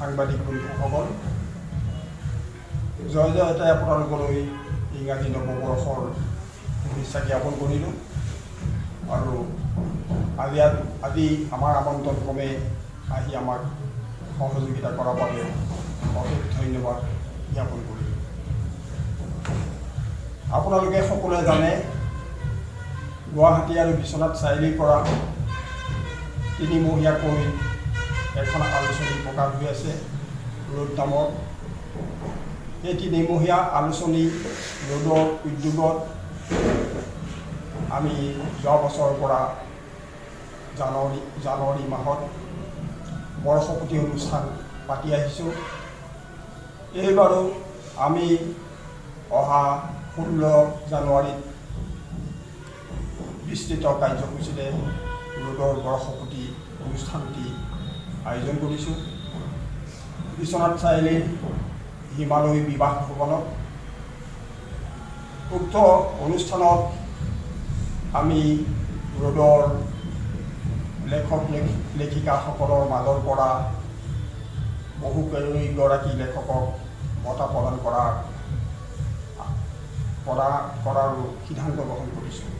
সাংবাদিক বন্ধুসকল, জয় জয়তে আপোনালোকলৈ ইংৰাজী নৱবৰ্ষৰ শুভেচ্ছা জ্ঞাপন কৰিলোঁ আৰু আজি আমাৰ আমন্ত্ৰণ ক্ৰমে আহি আমাক সহযোগিতা কৰাৰ বাবে অশেষ ধন্যবাদ জ্ঞাপন কৰিলোঁ। আপোনালোকে সকলোৱে জানে, গুৱাহাটী আৰু বিশ্বনাথ চাৰিআলিৰ পৰা তিনিমহীয়াকৈ এখন আলোচনী প্ৰকাশ হৈ আছে ৰ'দ নামৰ। এই তিনিমহীয়া আলোচনী ৰ'দৰ উদ্যোগত আমি যোৱা বছৰৰ পৰা জানুৱাৰী মাহত বৰ্ষপূৰ্তি অনুষ্ঠান পাতি আহিছোঁ। এইবাৰো আমি অহা 16 জানুৱাৰীত বিস্তৃত কাৰ্যসূচীৰে ৰ'দৰ বৰ্ষপূৰ্তি অনুষ্ঠানটি আয়োজন কৰিছোঁ বিশ্বনাথ চাৰিআলিৰ হিমালয় বিবাহ ভৱনত। উক্ত অনুষ্ঠানত আমি ৰ'দৰ লেখক লেখিকাসকলৰ মাজৰ পৰা বহুকেইগৰাকী লেখকক বঁটা প্ৰদান কৰাৰো সিদ্ধান্ত গ্ৰহণ কৰিছোঁ।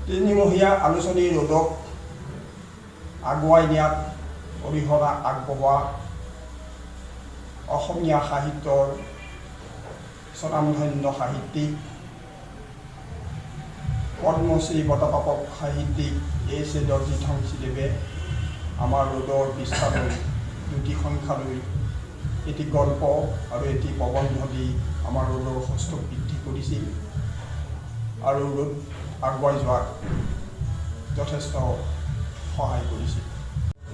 তিনিমহীয়া আলোচনী ৰ'দক আগুৱাই নিয়াত অৰিহণা আগবঢ়োৱা অসমীয়া সাহিত্যৰ স্বনামধন্য সাহিত্যিক, পদ্মশ্ৰী বঁটাপ্ৰাপক সাহিত্যিক এইচ এ দৰ্জী ঠংচিদেৱে আমাৰ ৰ'দৰ পৃষ্ঠালৈ দুটি সংখ্যালৈ এটি গল্প আৰু এটি প্ৰবন্ধ দি আমাৰ ৰ'দৰ সৌষ্ঠৱ বৃদ্ধি কৰিছিল আৰু ৰ'দ আগুৱাই যোৱাত যথেষ্ট সহায় কৰিছিল।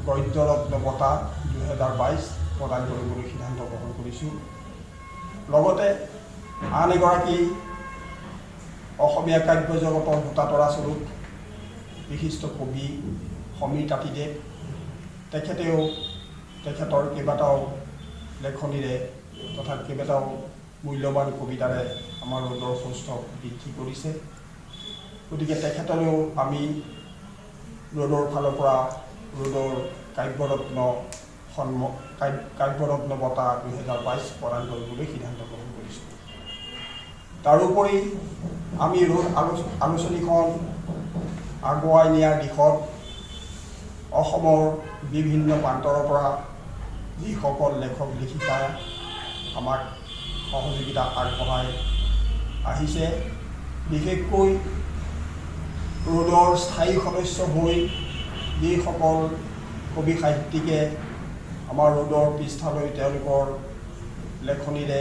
গদ্যৰত্ন বঁটা 2022 প্ৰদান কৰিবলৈ সিদ্ধান্ত গ্ৰহণ কৰিছোঁ। লগতে আন এগৰাকী অসমীয়া কাব্য জগতৰ ভোটাতৰা স্বৰূপ বিশিষ্ট কবি সমীৰ তাঁতীদেৱ, তেখেতেও তেখেতৰ কেইবাটাও লেখনিৰে তথা কেইবাটাও মূল্যৱান কবিতাৰে আমাৰ ৰ'দৰ সৌষ্ঠৱ বৃদ্ধি কৰিছে। গতিকে তেখেতলৈও আমি ৰ'দৰ ফালৰ পৰা ৰ'দৰ কাব্যৰত্ন সন্ম কাব্যৰত্ন বঁটা 2022 প্ৰদান কৰিবলৈ সিদ্ধান্ত গ্ৰহণ কৰিছোঁ। তাৰোপৰি আমি ৰ'দ আলোচনীখন আগুৱাই নিয়াৰ দিশত অসমৰ বিভিন্ন প্ৰান্তৰৰ পৰা যিসকল লেখক লেখিকাই আমাক সহযোগিতা আগবঢ়াই আহিছে, বিশেষকৈ ৰ'দৰ স্থায়ী সদস্য হৈ যিসকল কবি সাহিত্যিকে আমাৰ ৰ'দৰ পৃষ্ঠালৈ তেওঁলোকৰ লেখনিৰে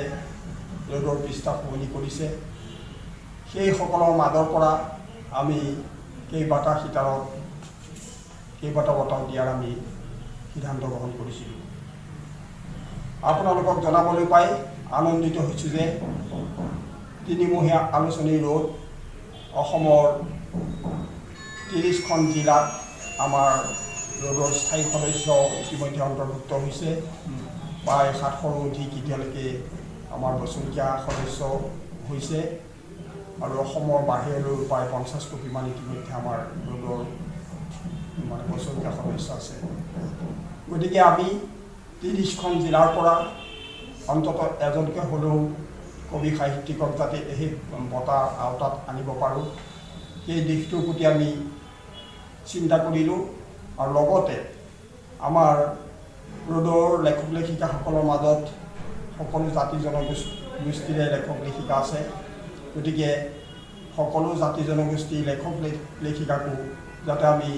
ৰ'দৰ পৃষ্ঠা শুৱনি কৰিছে, সেইসকলৰ মাজৰ পৰা আমি কেইবাটা শিতানত কেইবাটা বঁটাও দিয়াৰ আমি সিদ্ধান্ত গ্ৰহণ কৰিছিলোঁ। আপোনালোকক জনাবলৈ পাই আনন্দিত হৈছোঁ যে তিনিমহীয়া আলোচনী ৰ'দ অসমৰ 30খন জিলাত আমাৰ ৰ'দৰ স্থায়ী সদস্য ইতিমধ্যে অন্তৰ্ভুক্ত হৈছে। প্ৰায় 700ৰো অধিক এতিয়ালৈকে আমাৰ বছৰেকীয়া সদস্য হৈছে আৰু অসমৰ বাহিৰলৈও প্ৰায় 50 কোটিমান ইতিমধ্যে আমাৰ ৰ'দৰ মানে বছৰেকীয়া সদস্য আছে। গতিকে আমি 30খন জিলাৰ পৰা অন্ততঃ এজনকৈ হ'লেও কবি সাহিত্যিকক যাতে সেই বঁটাৰ আওতাত আনিব পাৰোঁ, সেই দিশটোৰ প্ৰতি আমি চিন্তা কৰিলোঁ। আৰু লগতে আমাৰ ৰ'দৰ লেখক লেখিকাসকলৰ মাজত সকলো জাতি জনগোষ্ঠীৰে লেখক লেখিকা আছে। গতিকে সকলো জাতি জনগোষ্ঠীৰ লেখক লেখিকাকো যাতে আমি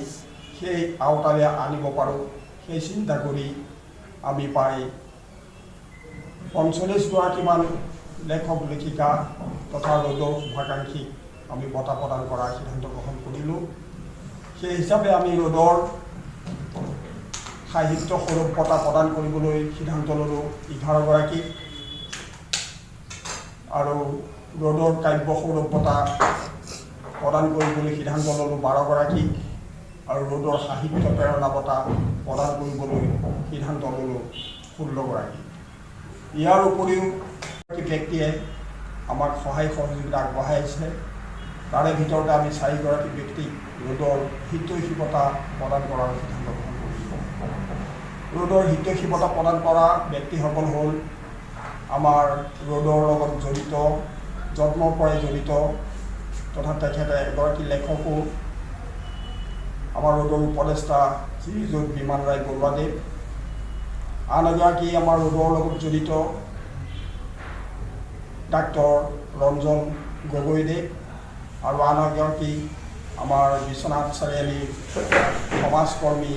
সেই আওতাৰে আনিব পাৰোঁ, সেই চিন্তা কৰি আমি প্ৰায় 45গৰাকীমান লেখক লেখিকা তথা ৰ'দৰ শুভাকাংক্ষীক আমি বঁটা প্ৰদান কৰাৰ সিদ্ধান্ত গ্ৰহণ কৰিলোঁ। সেই হিচাপে আমি ৰ'দৰ সাহিত্য সৌৰভ বঁটা প্ৰদান কৰিবলৈ সিদ্ধান্ত ল'লোঁ 11গৰাকীক আৰু ৰ'দৰ কাব্য সৌৰভ বঁটা প্ৰদান কৰিবলৈ সিদ্ধান্ত ল'লোঁ 12গৰাকীক আৰু ৰ'দৰ সাহিত্য প্ৰেৰণা বঁটা প্ৰদান কৰিবলৈ সিদ্ধান্ত ল'লোঁ 16গৰাকীক। ইয়াৰ উপৰিও ব্যক্তিয়ে আমাক সহায় সহযোগিতা আগবঢ়াইছে। তাৰে ভিতৰতে আমি চাৰিগৰাকী ব্যক্তিক ৰ'দৰ হিতৈষী বঁটা প্ৰদান কৰাৰ সিদ্ধান্ত গ্ৰহণ কৰিলোঁ। ৰ'দৰ হিতৈষী বঁটা প্ৰদান কৰা ব্যক্তিসকল হ'ল আমাৰ ৰ'দৰ লগত জড়িত, জন্মৰ পৰাই জড়িত তথা তেখেতে এগৰাকী লেখকো, আমাৰ ৰ'দৰ উপদেষ্টা শ্ৰীযুত বিমান ৰায় বৰুৱাদেৱ। আন এগৰাকী আমাৰ ৰ'দৰ লগত জড়িত ডাক্তৰ ৰঞ্জন গগৈদেৱ আৰু আন এগৰাকী আমাৰ বিশ্বনাথ চাৰিআলিৰ সমাজকৰ্মী,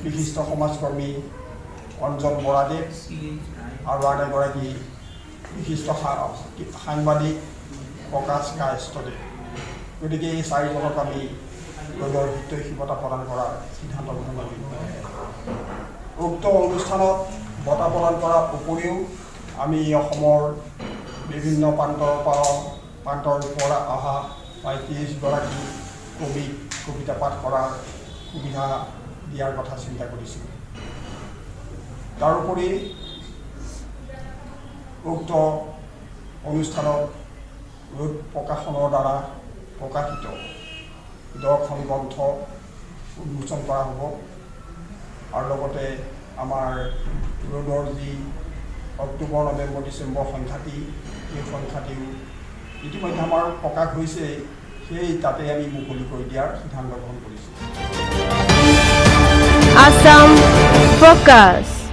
বিশিষ্ট সমাজকৰ্মী অঞ্জন বৰাদেৱ আৰু আন এগৰাকী বিশিষ্ট সাংবাদিক প্ৰকাশ কায়স্থদেৱ। গতিকে এই চাৰিজনক আমি ৰ'দৰ হিতৈষী বঁটা প্ৰদান কৰাৰ সিদ্ধান্ত গ্ৰহণ কৰিলোঁ। উক্ত অনুষ্ঠানত বঁটা প্ৰদান কৰাৰ উপৰিও আমি অসমৰ বিভিন্ন প্ৰান্তৰ পৰা অহা প্ৰায় 30গৰাকী কবিক কবিতা পাঠ কৰাৰ সুবিধা দিয়াৰ কথা চিন্তা কৰিছোঁ। তাৰোপৰি উক্ত অনুষ্ঠানত ৰ'দ প্ৰকাশনৰ দ্বাৰা প্ৰকাশিত 10খন গ্ৰন্থ উন্মোচন কৰা হ'ব আৰু লগতে আমাৰ ৰ'দৰ যি অক্টোবৰ, নৱেম্বৰ, ডিচেম্বৰ সংখ্যাটি, এই সংখ্যাটিও ইতিমধ্যে আমাৰ প্ৰকাশ হৈছে, সেই তাতে আমি মুকলি কৰি দিয়াৰ সিদ্ধান্ত গ্ৰহণ কৰিছোঁ। Assam Focus.